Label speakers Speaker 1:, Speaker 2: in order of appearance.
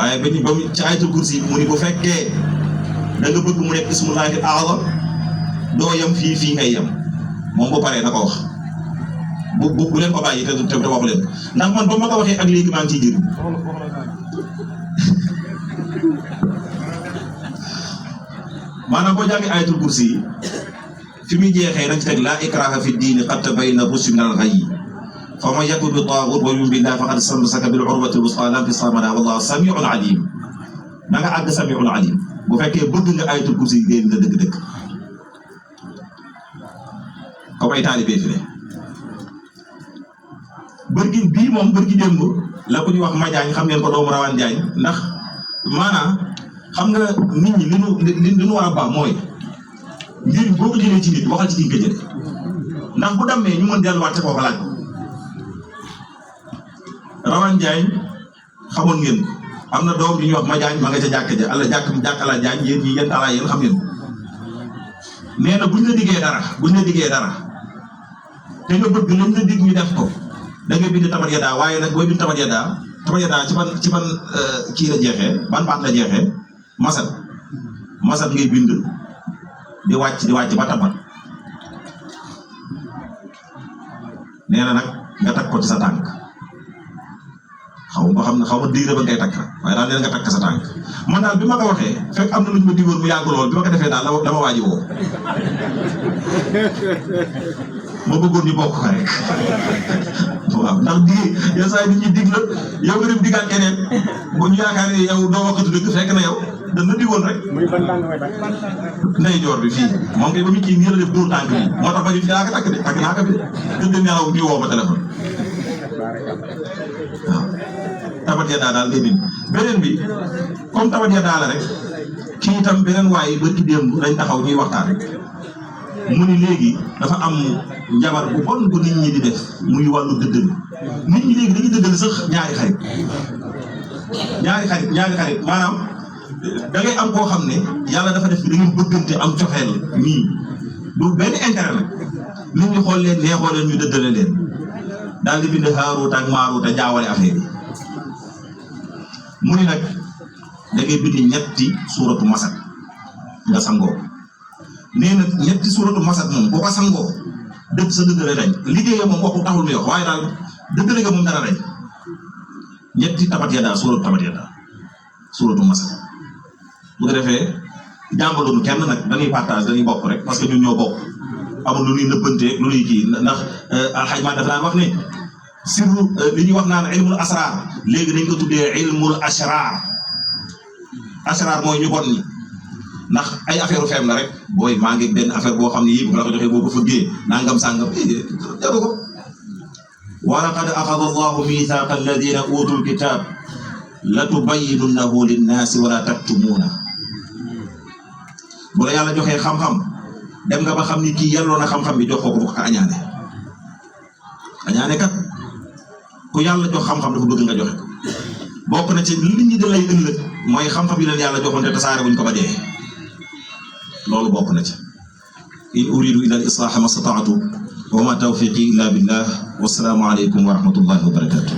Speaker 1: waaye ba mu ci ayatul kursi mu ni bu fekkee da nga bëgg mu nekk ismullahi al-a'zam doo yem fii ngay yem moom bu paree na ko wax bu leen ko bàyyi te waxu leen ndax man ba ma ko waxee ak léegi maa ngi ciy jëriñ maanaam boo jàngee ayatul kursi yi fi muy jeexee dañ ci teg laa ikraha fi diini qad tabayyana rushdu minal ghayy faman yakfur bi taaghut wa yu'min billahi faqad istamsaka bil urwati l-wuthqa laa infisama laha wallahu samiun alim na nga àgg samiun alim bu fekkee bëgg nga ayatul kursi yi génn la dëgg-dëgg comme ay taalibe fi ne bërgi bii moom bërgi démb la ko ñu wax Madiagne xam ngeen ko doomu Rawaan Diagne ndax maanaam xam nga nit ñi li nu war a baax mooy mbir boo ko jëlee ci nit waxal ci ki nga jëlee ndax bu demee ñu mën delluwaat ca kooku laaj Rawaan Diagne xamoon ngeen ko am na doom bi ñuy wax Madiagne ma nga ca jàkk ja àlla jàkk ala Diagne yéen ñi yéen alaa yéen xam ngeen ko nee na buñ la diggee dara te nga bëgg lañ la dig ñu def ko da ngay bind tabat yadaa waaye nag booy bind tabat yadaa ci ban kii la jeexee ban baat la jeexee masat ngay bind di wàcc ba tabat nee na nag nga takk ko ci sa tànk xaw ma diire ba ngay takk rek waaye daal nee na nga takk sa tànk man daal bi ma ko waxee fekk am na lu ñu ma digoon mu yàgg lool bi ma ko defee daal dama waaji woo ma bëggoon ñu bokk ko rek waaw ndax yenn saa yi nit ñi dig la yow nga dem digaat keneen bu ñu yaakaar ne yow doo waxatu dëgg fekk na yow dañ la digoon rek. muy ban tànk may takk. ndeyjoor bi fii moom kay ba mu kii nii la def dóor tànk bi moo tax ba ñu fi yaa ko takk de takk naa ko fi de gën dem nelaw di woo ma téléphone waaw. tabat yadaa daal ngay bind beneen bi comme tabat yadaa la rek kii itam beneen waaye ba ci démb dañ taxaw ñuy waxtaan mu ni léegi dafa am njabar bu bon bu nit ñi di def muy wàllu dëddal nit ñi léegi dañuy dëddal sax ñaari xarit maanaam da ngay am koo xam ne yàlla dafa def da ngeen bëggante am cofeel nii du benn intérêt nag nit ñi xool leen neexoo leen ñu dëddale leen daal di bind Haaruut ak Maaruut a jaawale affaire yi mu ni nag da ngay bind ñetti suuratu masad nga sangoo nee na ñetti suuratu masad moom boo ko sangoo dëgg sa dëggale dañ liggéeyam moom waxu taxul muy wax waaye daal dëggale nga moom dara dañ ñetti tabat yadaa suuratu masad bu ko defee jàmbaloonu kenn nag dañuy partage dañuy bokk rek parce que ñun ñoo bokk amul lu ñuy nëbbantee lu ñuy kii ndax alxaj ma dafa daan wax ne sirru li ñuy wax naan ilmul asrar léegi dañ ko tuddee ilmul asrar mooy ñu bon ñi ndax ay affaire feem la rek booy maa ngi benn affaire boo xam ne yii bu la ko joxee boo ko fëggee nangam sàngam jaru ko wa laqad axada allahu mithaqa alladina utul kitab la tubayyinunnahu linnaasi wala taktumuuna bu la yàlla joxee xam-xam dem nga ba xam ni kii yelloo na xam-xam bi jox ko bu ko añaane kat ku yàlla jox xam-xam dafa bëgg nga joxe ko bokk na ci li nit ñi da lay ëllëg mooy xam-xam yi leen yàlla joxoon te tasaare buñ ko ba dee loolu bokk na ci in uridu illa al islaaha ma stataatu wa ma tawfiqi illa billah wassalaamu aleykum wa rahmatullahi wa barakatuh